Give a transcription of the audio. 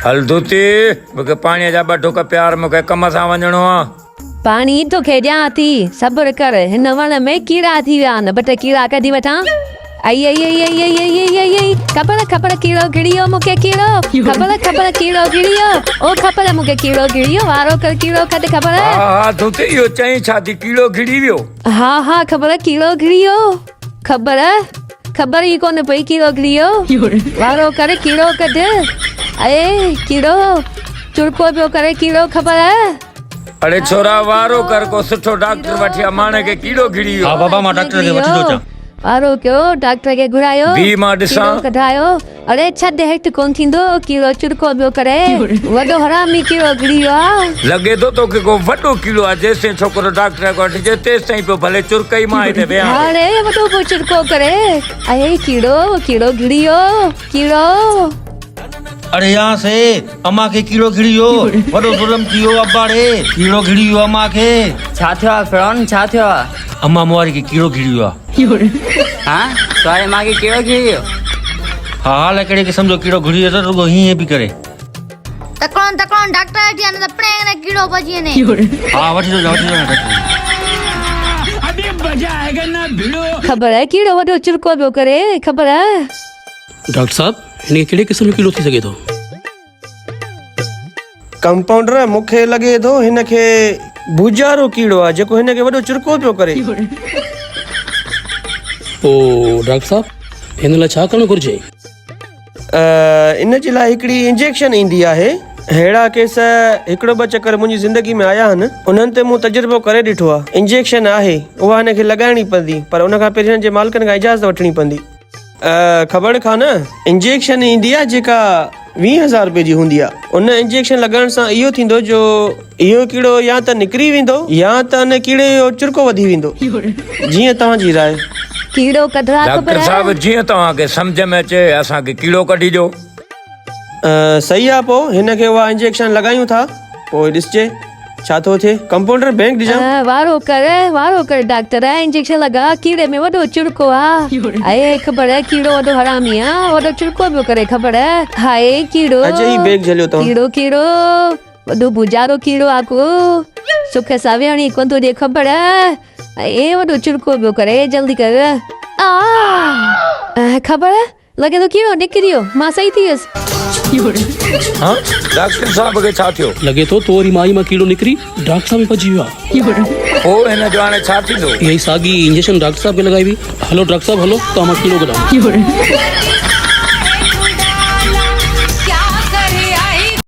هل ڌوتي، مون کي پاڻيء جا ٻه ڍڪ پيار، مون کي ڪم سان وڃڻو آ. پاڻي توکي ڏيان ٿي، صبر ڪر، هن وڻ ۾ ڪيڙا ٿي ويا آهن، ٻه ٽي ڪيڙا ڪڍي وٺان. ائي ائي ائي ائي ائي ائي ائي ائي ائي، خبر خبر ڪيڙو گهڙي ويو مون کي ڪيڙو، خبر خبر ڪيڙو گهڙي ويو، او خبر مون کي ڪيڙو گهڙي ويو، وارو ڪر ڪيڙو ڪڍ خبر. ها ها ڌوتي، اهو چئين ڇا ٿي، ڪيڙو گهڙي ويو؟ ها ها خبر ڪيڙو گهڙي ويو، خبر خبر ئي ڪونه پئي ڪيڙو گهڙي ويو، وارو ڪر ڪيڙو ڪڍ، ائي ڪيڙو چڙڪو پيو ڪري ڪيڙو خبر. اڙي ڇورا وارو ڪر ڪو سٺو ڊاڪٽر وٺي آ ماڻهي کي ڪيڙو گهڙي ويو. ها بابا مان ڊاڪٽر کي وٺي ٿو اچان. وارو ڪيو ڊاڪٽر کي گهرايو. بيهه مان ڏسان. ڪيڙو ڪڍايو. اڙي ڇڏ هيٺ ڪونه ٿيندو ڪيڙو چڙڪو پيو ڪري. وڏو حرامي ڪيڙو گهڙي ويو آ. لڳي ٿو توکي ڪو وڏو ڪيڙو آ جيستائين ڇوڪرو ڊاڪٽر کي وٺي اچي تيستائين پيو ڀلي چرڪ ئي مان هتي ويهان ٿو. ها ڙي وڏو پيو چڙڪو ڪري. اڙي ڪيڙو ڪيڙو گهڙي ويو ڪيڙو. اڙي يان سي امان کي ڪيڙو گهڙي ويو وڏو ظلم ٿي ويو ابا ڙي ڪيڙو گهڙي ويو امان کي. ڇا ٿيو آ فرعون ڇا ٿيو آ. امان مواري کي ڪيڙو گهڙي ويو آ. ها سواري امان کي ڪيڙو گهڙي ويو. ها ها الائي ڪهڙي قسم جو ڪيڙو گهڙي ويو اٿس رڳو هينئن پئي ڪري. تڪڙو تڪڙو ڊاڪٽر وٺي آ نه ته پڻهين کي ڪيڙو پئجي وڃي. ها وٺي ٿو اچان وٺي ٿو اچان ڊاڪٽر کي. خبر آهي ڪيڙو وڏو چرڪو پيو ڪري خبر آهي. ڊاڪٽر صاحب هن کي ڪهڙي قسم جو ڪيڙو ٿي سگهي ٿو؟ ڪمپائونڊر، مون کي لڳي ٿو هن کي بوجارو ڪيڙو آهي جيڪو هن کي وڏو چرڪو پيو ڪري. پوء ڊاڪٽر صاحب هن لاء ڇا ڪرڻ گهرجي؟ ان جي لاء هڪڙي انجيڪشن ايندي آهي. ههڙا ڪيس هڪڙو ٻه چڪر منهنجي زندگي ۾ آيا آهن. انهن تي مون تجربو ڪري ڏٺو آهي. انجيڪشن آهي اها هن کي لڳائڻي پوندي پر ان کان پهرين هن جي مالڪن کان اجازت وٺڻي پوندي. کٻڙ کان نه انجيڪشن ايندي آ جيڪا ويهه هزار روپيه جي هوندي آ ان انجيڪشن لڳائڻ سان اهو ٿيندو جو اهو ڪيڙو يا ته نڪري ويندو يا ته ان ڪيڙي جو چرڪو وڌي ويندو جيئن توهان جي راء. ڪيڙو ڪڍرا ڊاڪٽر صاحب جيئن توهان کي سمجهه ۾ اچي اسان کي ڪيڙو ڪڍي ڏيو. صحيح آ پو هن کي اها انجيڪشن لڳايون ٿا پوء ڏسجي ڇا ٿو ٿئي ڪمپائونڊر بينڪ ڏجان. وارو ڪر وارو ڪر ڊاڪٽر انجيڪشن لڳا ڪيڙي ۾ وڏو چڙڪو آ اي خبر ڪيڙو وڏو حرامي آ وڏو چڙڪو پيو ڪري خبر هاء ڪيڙو اچ هي بيگ جهليو توهان. ڪيڙو ڪيڙو وڏو بوجارو ڪيڙو آ ڪو سک سان ويهڻ ئي ڪونه ٿو ڏي خبر اي وڏو چڙڪو پيو ڪري جلدي ڪر آ خبر لڳي ٿو ڪيڙو نڪري ويو، مان صحيح ٿي ويس. ها ڊاڪٽر صاحب کي ڇا ٿيو؟ لڳي ٿو تو وري مائي مان ڪيڙو نڪري ڊاڪٽر صاحب ۾ پئجي ويو آ. پوء هن جو هاڻي ڇا ٿيندو؟ اها ئي ساڳي انجيڪشن ڊاڪٽر صاحب کي لڳائي هئي. هلو ڊاڪٽر صاحب هلو توهان مان ڪيڙو ڪڍان.